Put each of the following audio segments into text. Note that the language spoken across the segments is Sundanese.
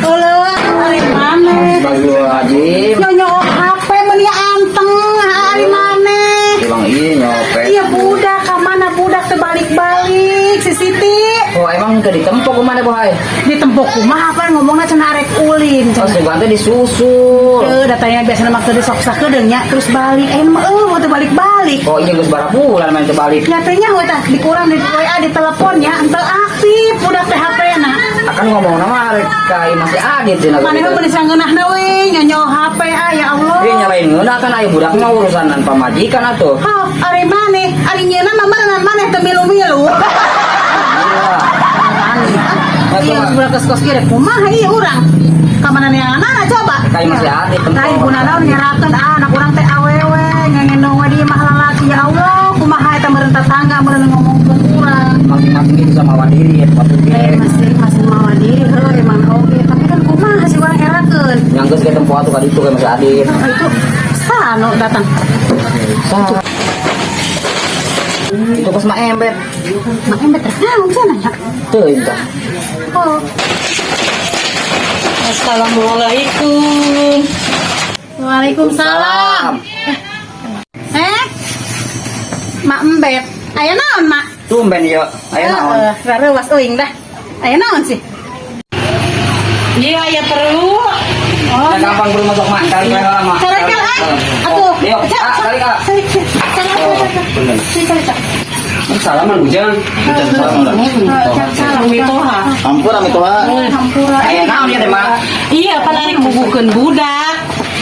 Eueuh, ari maneh? Astagfirullahaladzim. Nyonyo HP meni anteng ari maneh. Bang, iya nyopet. Iya budak, ka mana budak teu balik-balik si Siti. Oh, emang teu ditempo kumaha, Bohay? Ditempok kumaha, apa ngomongna cenah arek ulin Oh, cenah. sugan teh disusul. Teu datanya biasana mah teu sok sakedeung nya terus balik. Eh mah eueuh teu balik-balik. Oh iya, geus barapa bulan main teu balik. Nyatanya we tah dikurang di WA, di telepon nya henteu aktif budak teh HP-na. Akan ngomong nama rek ka imah si Adit cenah. Maneh mah beuni sangeunahna we nyonyo HP ah, ya Allah. Dia nyalain ngeunah kan aya budak mah urusanan pamajikan atuh. Oh, ari maneh, ari nyeuna mah meureunan maneh teu milu-milu. Iya. Iya, geus budak kos kieu kumaha ieu urang? Ka mana neanganana coba? Ka imah si Adit tempo. Lain guna naon nyerakeun ah, anak urang teh awewe ngengendong we di imah lalaki, ya Allah, kumaha eta meureun tetangga meureun ngomongkeun urang. Masing-masing bisa mawa diri ya waktu Eh, ge. masih masih mawa diri heuh emang oge, tapi kan kumaha sih urang erakeun. Yang geus ge tempo atuh ka ditu ka imah si Adit. Nah, itu sano datang. Sah. Itu kos mah embet. Mak embet rek naon cenah ya? Teuing tah. Oh. Assalamualaikum. Waalaikumsalam. Eh? Mak embet. Aya naon, Mak? Tumben yo. Aya naon? Heeh, rareuwas euing dah. Aya naon sih? Iya, ya perlu. Oh, Nah, gampang belum masuk mak, tarik lah mak. Tarik ah. Atuh. Yuk, ah, tarik ah. Tarik, tarik, Oh, bener. tarik, tarik. Salaman ujang. Ujang salam lah. Salam. Mitoha. Hampura mitoha. Hampura. Aya naon ya teh mak? Iya, pan arek puguhkeun budak.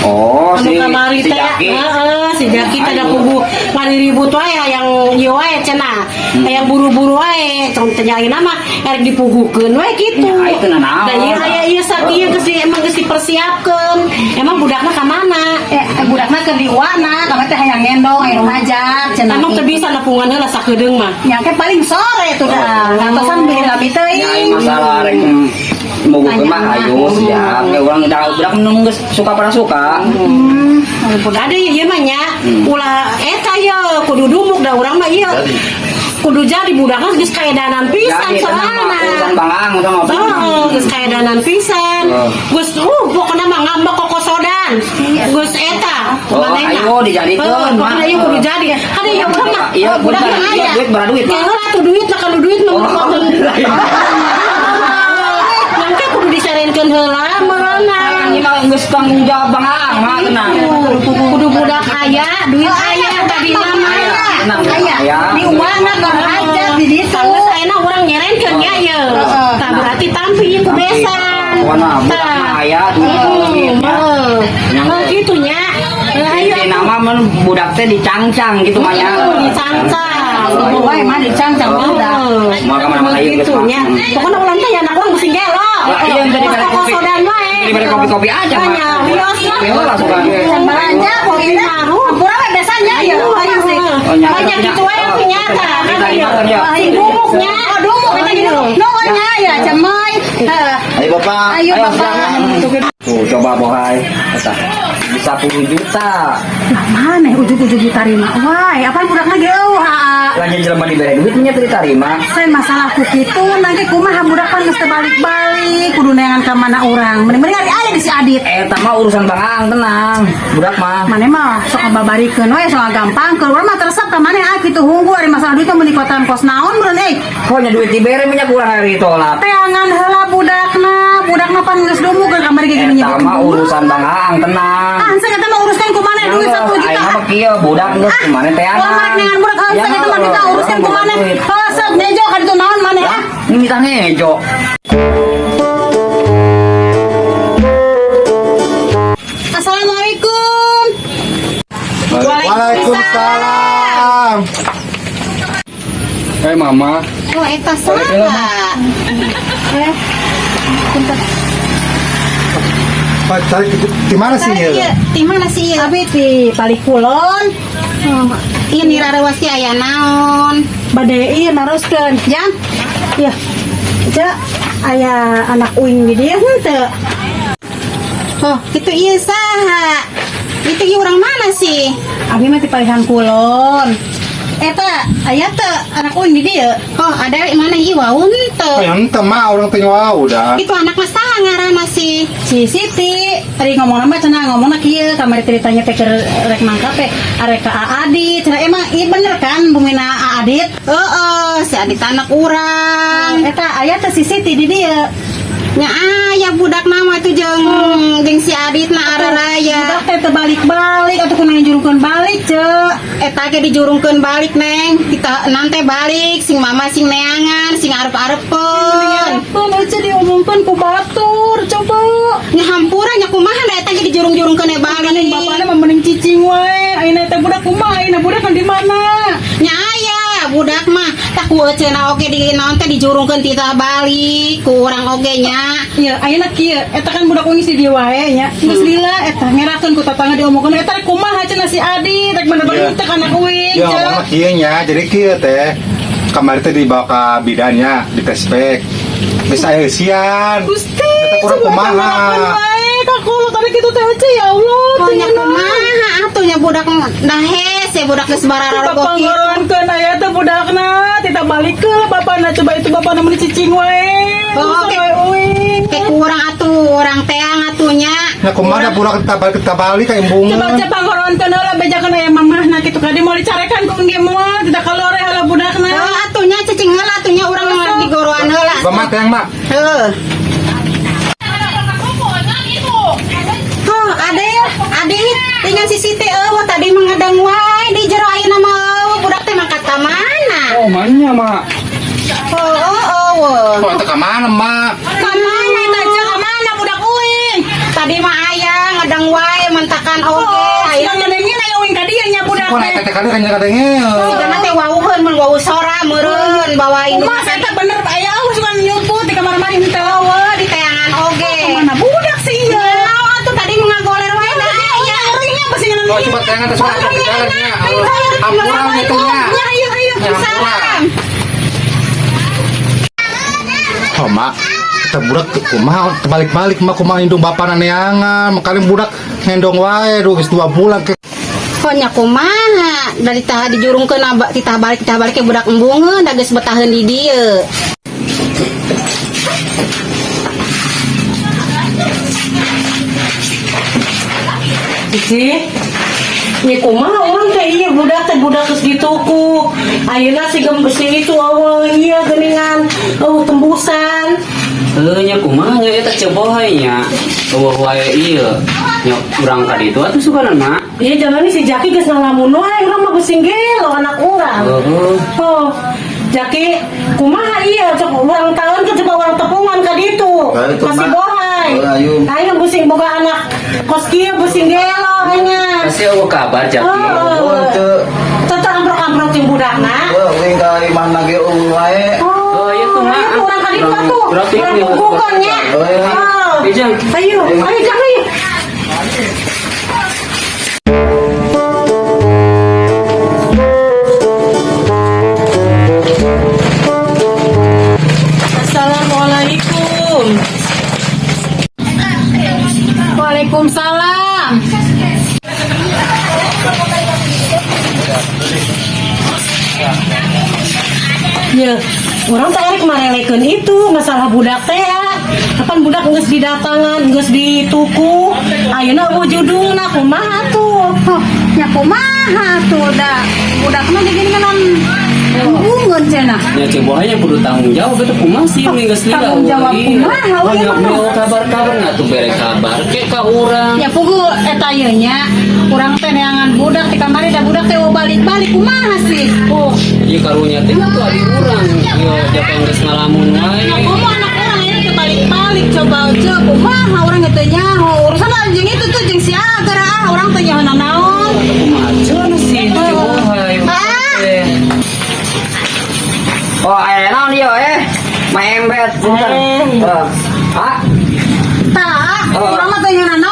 Oh, Anu si kamari si teh, Jaki. heeh, si Jaki teh da Ayo. puguh ribut wae yang ieu wae cenah. Hayang buru-buru wae, tong teh nyalina mah erek dipuguhkeun wae kitu. Ya, itu nanaon. Da ieu aya ieu sakieu geus emang geus dipersiapkeun. Emang budakna ka mana? Eh, budakna keur diwana, kamu teh hayang ngendong, hayang ngajak cenah. Emang teu bisa nepungan heula sakedeung mah. Nyangke paling sore tuh dah. Kantosan beli lami Ya, teuing. masalah rek mau mah ayo siap. Ya urang dah budak nu geus suka pada suka. Ada ieu mah nya, ulah eta ye kudu dumuk da urang mah ieu. Kudu jadi budakna geus kaedanan pisan Jadi tenang soalna. mak, urusan Bang Ang sama Heeh, geus kaedanan pisan. Oh. Geus pokona mah ngambek kokosodan. Geus eta Oh, manehna. ayo dijadikeun, Heeh, pokona Mak. ieu kudu jadi. Ada ieu urang mah. Iya, budak bener. mah Iya, aya. duit bara duit, Mak. Ya heula tuh duit lah, kalau duit mah Oh. Mangke kudu disarenkeun heula meureunan. Kan ini mah geus tanggung jawab Bang Ang, mak tenang. Kudu budak aya, duit aya tadi nama. Tenang, Aya. aya. Di uana keur ngajak di ditu. Sanggeus ayeuna urang nyerenkeun nya ieu. Heeh. Tah berarti tampi ieu ku besan. Pokona budak mah aya duit duit, ya. Heeh. Yang- Heuh kitu nya. Heuh, ayo. Inti nama men budak teh dicangcang gitu mah ya. Dicangcang. Wae mah dicangcang budak. Mau kemana-mana ieu geus Gitu mah. nya. Pokona ulang teh ya anak urang mesti gelo. Lah, iya, jadi Geus bare kopi. kokosodan wae. Jadi bare kopi-kopi aja, Mak. Nya, wios lah. Kopi heula suka. Can belanja kopi maru. Hampura we biasanya ya. Ayo, ayo. Sih. Oh, nya. Banyak gitu wae atuh nya tah. Kita dimakan ya. Sing dumuknya. Oh, dumuk kita gini. Nuhun nya ya, cemoy. Heeh. Ayo Bapak. Ayo Ayo, Bapak. siap. Tuh, coba Bohay. Eta. Bisa 10 juta. Lah maneh ujug-ujug ditarima wae. Apaan budakna ge eueuh haa. Lanjut jelema dibere duitnya teu diterima. Saya masalah ku kitu nanti kumaha budak pan geus teu balik-balik kudu neangan ka mana urang. Mending-mending ari aya di si Adit. Eta mah urusan Bang Ang, tenang. Budak mah. Maneh mah sok ngababarikeun we sok gampangkeun. Urang mah teresep ka maneh ah kitu hungku ari masalah duit mah meuni kotoran kos naon meureun euy. Kok nya duit dibere mah nya kurang hari ditolak. Teangan heula budakna, budakna pan geus dumuk keur kamari ge gini Eta mah urusan Bang Ang, tenang. Ah, saya eta mah uruskan ku maneh duit 1 juta. Aing mah kieu budak geus kumaha teangan. Ulah marek neangan budak heuh Ya, saya eta mah kita uruskan ku maneh. Heuh sok ngejo ka ditu naon maneh ah. Ini minta ngejo. Assalamualaikum. Waalaikumsalam. Eh mama, Oh, eta saha? Eh, punten. Pak, cari di mana sih ya? Iya, di mana sih ieu? Abi ti palih kulon. Oh, ini rarewasi aya naon? Bade ieu naroskeun. Jang, Ya. Cek aya anak uing di dieu henteu. Oh, itu ieu saha? Itu ieu urang mana sih? Abi mah ti palihan kulon. Eta aya teu anak uing di dieu? Oh, ada mana ieu wau henteu. Oh, yang ente mah orang teh wau udah. Itu anak mah saha ngaranna sih? Si Siti tadi ngomong nama cenah ngomongna kieu kamari teh ditanya teh keur rek mangkap teh arek ka Adit cenah, emang iya bener kan bumina Adit? Heeh, si Adit anak urang. Eta aya teh si Siti di dieu? Nya aya budak nama itu jeung jeung si Adit na araraya. Budak teh teu balik-balik atuh kunaon jurungkeun balik, Cek? Eta ge dijurungkeun balik, Neng. Kita nante balik sing mama sing neangan, sing arep-arepeun. Pun aja diumumkan ku batur coba. Nya hampura nya kumaha da eta ge dijurung-jurungkeun e balik. Mending bapakna mah mending cicing wae. Ayeuna teh budak kumaha? Ayeuna budak kan di mana? Nya aya budak mah tak ku eceuna oge di naon teh dijurungkeun titah balik ku urang oge nya. Iya, ayeuna kieu, eta kan budak uing si dieu wae nya. Geus lila eta ngerakeun ku tatangga diomongkeun eta rek kumaha cenah si Adi, rek bener-bener Iya. teh anak uing. Ya, Cek. ngomong kieu nya, jadi kieu teh. Kamari teh dibawa ke bidannya di tes pek. Bisa aya eusian. Gusti, Eta kurang coba kumaha. eta ngerakeun wae ka kolot tadi kitu teh euy, ya Allah. Oh, nya teu ngeunah. kumaha atuh nya budak nah hese budak geus barararogoh kieu. Panggoronkeun aya teh budakna, tita balik ke bapana, coba itu bapana mun cicing wae. Oh, oke. Wae uing. Ke kurang atuh urang teang atuh nya. Nya kumaha da budak kita balik ka embungeun. Coba coba panggoronkeun heula bejakeun aya mamahna kitu ka dieu moal dicarekan ku engge moal tidak kalore heula budakna. Oh, atuh nya cicing heula atuh nya urang digoroan heula. Bamak teang mak. Heuh. Oh, ade, ade, dengan si Siti eueuh tadi mengadang wae di jero ayeuna mah eueuh budak teh mangkat ka mana? Oh, mana mak? Oh, oh, oh. Kok teh ka mana mak? Ka mana eta aja ka mana budak uing? Tadi mah aya ngadang wae mentakan oge. Oh, Ayeuna ngadengin aya uing ka dieu nya budak Kok teh. eta teh kali kan kadenge. Sigana teh wauheun mun wau sora meureun bawa ini. Kumaha eta bener aya eueuh suka nyumput di kamar mandi henteu. Eueuh di teangan oge. Mana budak sih ieu? Naon atuh tadi mengagoler wae da aya. Orangnya pasti ngeunah. Oh, coba teangan teh soal jalannya. Ampura gitu nya. Ayo ayo. Ya, ampura. Salam. Oh, mak, kita budak kumaha balik-balik mak kumaha indung bapana neangan, makanya budak ngendong wae duh geus 2 bulan ke. Kok nya kumaha dari tah dijurungkeun aba titah balik ke budak embungeun da geus betaheun di dieu. Cici, nya kumaha urang teh ieu budak teh budak geus dituku. Ayeuna si si itu eueuh ieu geuningan eueuh tembusan. Heuh nya kumaha nya eta coba wae nya. Eueuh wae ieu. Nya urang ka ditu atuh sukana mak. Iya jangan si Jaki geus ngalamun wae urang mah geus gelo anak urang. Heuh. Oh, Jaki, kumaha iya cok urang tahun ke coba urang tepungan ka ditu. Ayo, tuh, Masih Mak. bohai. Oh, ayo. Ayo pusing boga anak kos kieu pusing gelo kayaknya. Pasti eueuh kabar Jaki. Oh. Oh, teu. Tetep amprok-amprok jeung budakna. Wah, uing ka imahna ge eueuh wae. Oh, Oh, iya tuh, Mak. Ayo tuh urang ka ditu atuh. Berarti Urang ini pugukeun nya. Oh, iya. Oh. Ayo, Jang. Ayo, ayo Jang, ayo. Assalamualaikum. Waalaikumsalam. Ya, orang teh erek marelekeun itu masalah budak teh ya. Kapan budak geus didatangan, geus dituku, ayeuna eueuh judulna kumaha tuh? Oh, nya kumaha tuh da budak mah jadi ngenon embungeun cenah. Nya coba nya kudu tanggung jawab itu kumaha sih mending geus lila. Tanggung jawab kumaha, Oh, we nya mah. mau kabar-kabar nggak tuh bere kabar ke ka urang. Ya pugu eta ieu nya urang teh neangan budak di kamari da budak teh eueuh balik-balik kumaha sih? Oh, ieu karunya teh tuh adi urang. Ieu japa geus ngalamun wae. Ya kumaha anak urang ini teh balik-balik coba aja kumaha urang teh nyaho urusan jeung itu tuh jeung si Agar ah urang teh nyaho nanaon. Kumaha cenah sih coba ayo. Ah. Oh, aya naon ieu eh? Maembet punten. Eh. Ah. Tah, Oh. urang mah teh nyaho nanaon.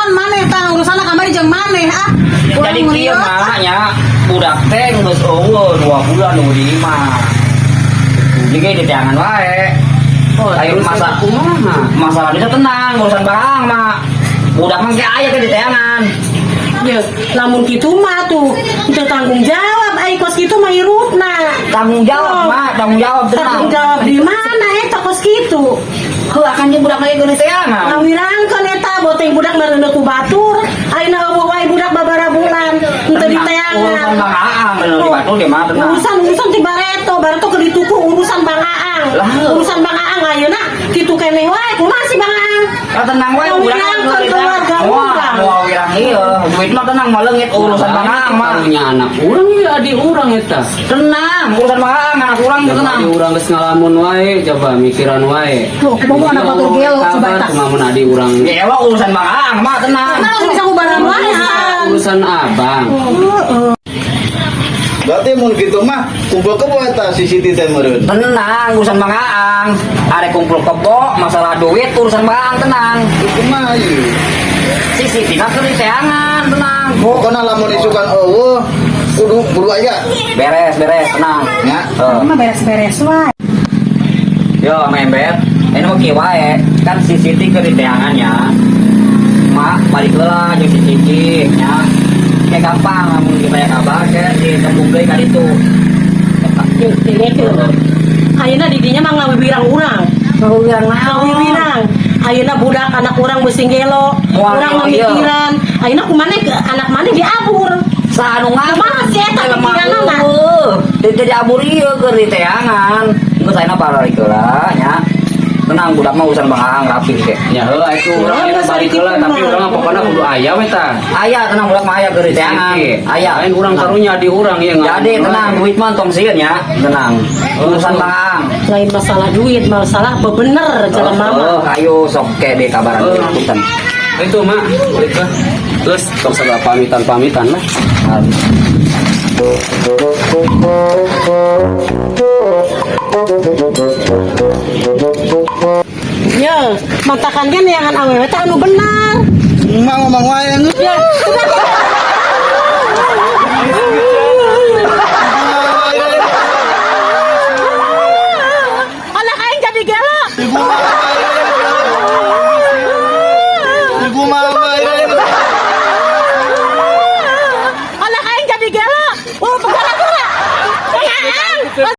Budak teh geus euweuh 2 bulan nunggu di imah. Jadi ge diteangan wae. Oh, Ayo masa kumaha? Masalah bisa tenang, urusan barang mah. Budak mah ge aya ke diteangan. Ya, lamun kitu mah tuh teu tanggung jawab ai kos kitu mah hirupna. Tanggung jawab Oh. mah, tanggung jawab tenang. Tanggung jawab di mana eta kos kitu? Heuh akan jeung budak lagi geus diteangan. Ngawirangkeun eta boteng budak mareuneuh ku batur. Ayeuna euweuh wae budak babara bulan henteu diteangan. Urusan Bang Aang bener di batur di mah tenang. Urusan urusan ti bareto, bareto keur dituku urusan Bang Aang. Lah. Urusan Bang Aang ayeuna kitu keneh wae kumaha si Bang Aang? Ah, tenang wae budak Ngawirangkeun keluarga Wah, urang. moal wirang ieu. Duit mah tenang mah leungit urusan Bang Aang mah. Karunya anak urang ya adik urang eta. Tenang, urusan Bang Aang anak urang mah tenang. Adik urang geus ngalamun wae coba mikiran wae. Tuh, kumaha anak batur gelo coba Kabar eta. kumaha adik urang. Ya ewa urusan Bang Aang mah tenang. Nah, bisa ngubaran wae. Urusan abang. Berarti mun kitu mah kumpul kebo eta si Siti teh meureun. Tenang, urusan Bang Aang. Arek kumpul kebo, masalah duit urusan Bang Aang tenang. Kumaha ieu? Si Siti mah keur diteangan, tenang. Pokona lamun isukan euweuh kudu kudu aya. Beres, beres, tenang. Ya. Heeh. Mah beres-beres wae. Yo, membet. Ini mau kieu wae. Kan si Siti keur diteangan ya. Mak, balik heula jeung si Cici nya. Kayak gampang lamun kita ya kabar kayak ditembung deui ka ditu. Yeuh, dengekeun. Ayeuna di dinya mah ngawiwirang urang. Ngawirang naon? Ngawiwirang. Ayeuna budak anak urang beusi gelo, Moal urang gelo, iya. mamikiran. Ayeuna kumaha ke anak maneh diabur. Saha nu ngabur? Kumaha si eta pikiranana? Teu teu diabur ieu keur diteangan. Geus ayeuna balik heula nya. Tenang budak mah urusan Bang Aang rapi ke. Ya heuh itu urang Urang eta geus balik heula kitu tapi mah. urang mah pokona kudu aya we tah. Aya tenang budak mah aya keur diteangan. Aya. Lain urang karunya adik urang ya Jadi tenang duit mah tong sieun nya, tenang. Urusan Bang Aang. Lain masalah duit, masalah bebener jalan mama. Oh, ayo sok ke di kabaran Oh. punten. Itu mak, balik lah. Terus tong segala pamitan-pamitan lah. Ya, matakan kan yang awewe teh anu benar. Emak ngomong wae geus. Ya,